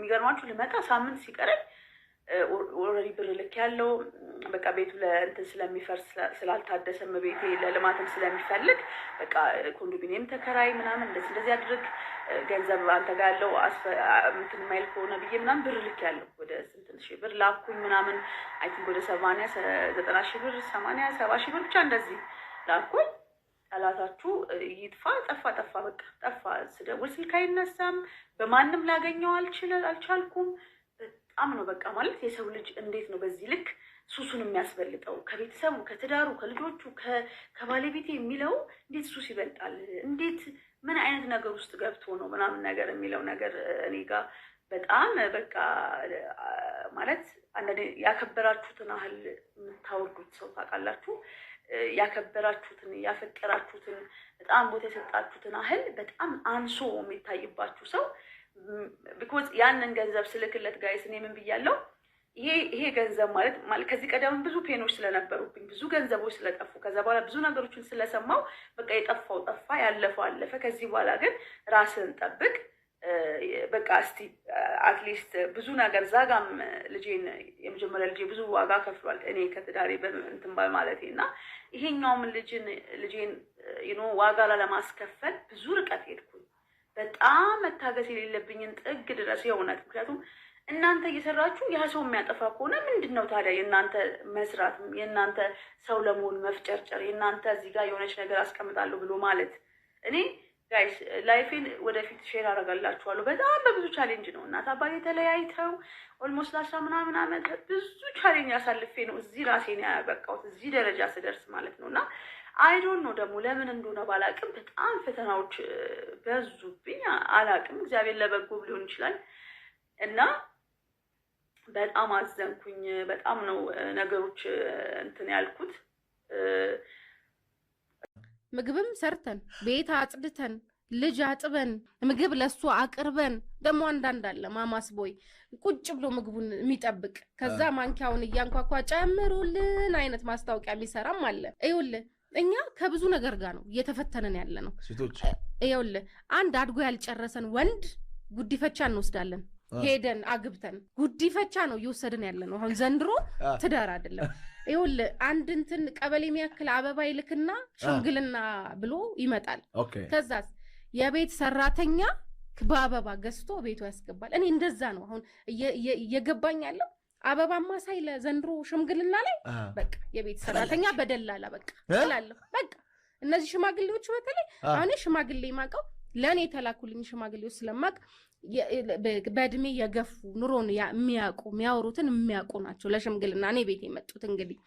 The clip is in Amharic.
የሚገርማችሁ ልመጣ ሳምንት ሲቀረኝ already ብር ልክ ያለው፣ በቃ ቤቱ ለእንትን ስለሚፈርስ፣ ስላልታደሰም፣ ቤቴ ለልማትም ስለሚፈልግ፣ በቃ ኮንዶሚኒየም ተከራይ ምናምን እንደዚህ እንደዚህ አድርግ፣ ገንዘብ አንተ ጋር ያለው እንትን የማይል ከሆነ ብዬ ምናምን ብር ልክ ያለው ወደ ስንት ሺህ ብር ላኩኝ ምናምን፣ I think ወደ 80-90 ሺህ ብር፣ 80-70 ሺህ ብር ብቻ እንደዚህ ላኩኝ። ጠላታችሁ ይጥፋ። ጠፋ፣ ጠፋ፣ በቃ ጠፋ። ስደውል ስልክ አይነሳም። በማንም ላገኘው አልቻልኩም። በጣም ነው፣ በቃ ማለት የሰው ልጅ እንዴት ነው በዚህ ልክ ሱሱን የሚያስበልጠው? ከቤተሰቡ፣ ከትዳሩ፣ ከልጆቹ፣ ከባለቤቴ የሚለው እንዴት ሱስ ይበልጣል? እንዴት፣ ምን አይነት ነገር ውስጥ ገብቶ ነው ምናምን ነገር የሚለው ነገር እኔ ጋር በጣም በቃ ማለት አንዳንዴ ያከበራችሁትን ያህል የምታወርዱት ሰው ታውቃላችሁ። ያከበራችሁትን፣ ያፈቀራችሁትን፣ በጣም ቦታ የሰጣችሁትን ያህል በጣም አንሶ የሚታይባችሁ ሰው፣ because ያንን ገንዘብ ስልክለት guys እኔ ምን ብያለሁ? ይሄ ገንዘብ ማለት ከዚህ ቀደም ብዙ pain ኦች ስለነበሩብኝ፣ ብዙ ገንዘቦች ስለጠፉ፣ ከዛ በኋላ ብዙ ነገሮችን ስለሰማው፣ በቃ የጠፋው ጠፋ፣ ያለፈው አለፈ። ከዚህ በኋላ ግን ራስህን ጠብቅ። በቃ እስቲ at least ብዙ ነገር ዛጋም ልጄን፣ የመጀመሪያ ልጄ ብዙ ዋጋ ከፍሏል። እኔ ከትዳሬ እንትን በማለቴ እና ይሄኛውም ልጄን ዋጋ ላለማስከፈል ብዙ ርቀት ሄድኩኝ። በጣም መታገስ የሌለብኝን ጥግ ድረስ የእውነት። ምክንያቱም እናንተ እየሰራችሁ ያ ሰው የሚያጠፋ ከሆነ ምንድን ነው ታዲያ የእናንተ መስራት፣ የእናንተ ሰው ለመሆን መፍጨርጨር፣ የእናንተ እዚህ ጋር የሆነች ነገር አስቀምጣለሁ ብሎ ማለት? እኔ guys life ኤን ወደፊት share አደርጋላችኋለሁ። በጣም በብዙ challenge ነው። እናት አባቴ ተለያይተው almost ለ10 ምናምን ዓመት ብዙ challenge አሳልፌ ነው እዚህ ራሴን ያበቃሁት፣ እዚህ ደረጃ ስደርስ ማለት ነው። እና I don't know ደግሞ ለምን እንደሆነ ባላቅም በጣም ፈተናዎች በዙብኝ። አላቅም፣ እግዚአብሔር ለበጎ ሊሆን ይችላል። እና በጣም አዘንኩኝ። በጣም ነው ነገሮች እንትን ያልኩት። ምግብም ሰርተን፣ ቤት አጽድተን፣ ልጅ አጥበን፣ ምግብ ለሱ አቅርበን፣ ደግሞ አንዳንድ አለ mama's boy ቁጭ ብሎ ምግቡን የሚጠብቅ፣ ከዛ ማንኪያውን እያንኳኳ ጨምሩልን አይነት ማስታወቂያ የሚሰራም አለ። ይኸውልህ እኛ ከብዙ ነገር ጋር ነው እየተፈተነን ያለ ነው። ሴቶች። ይኸውልህ አንድ አድጎ ያልጨረሰን ወንድ ጉዲፈቻ እንወስዳለን። ሄደን አግብተን ጉዲፈቻ ነው እየወሰድን ያለ ነው። አሁን ዘንድሮ ትዳር አይደለም። ይኸውልህ አንድ እንትን ቀበሌ የሚያክል አበባ ይልክና ሽምግልና ብሎ ይመጣል። ከዛስ የቤት ሰራተኛ በአበባ ገዝቶ ቤቱ ያስገባል። እኔ እንደዛ ነው አሁን እየገባኝ ያለው። አበባ ማሳይ ለዘንድሮ ሽምግልና ላይ በቃ የቤት ሰራተኛ በደላላ በቃ እላለሁ። በቃ እነዚህ ሽማግሌዎች በተለይ አሁን ሽማግሌ ማቀው ለእኔ የተላኩልኝ ሽማግሌዎች ስለማቅ በእድሜ የገፉ፣ ኑሮን የሚያውቁ፣ የሚያወሩትን የሚያውቁ ናቸው። ለሽምግልና እኔ ቤት የመጡት እንግዲህ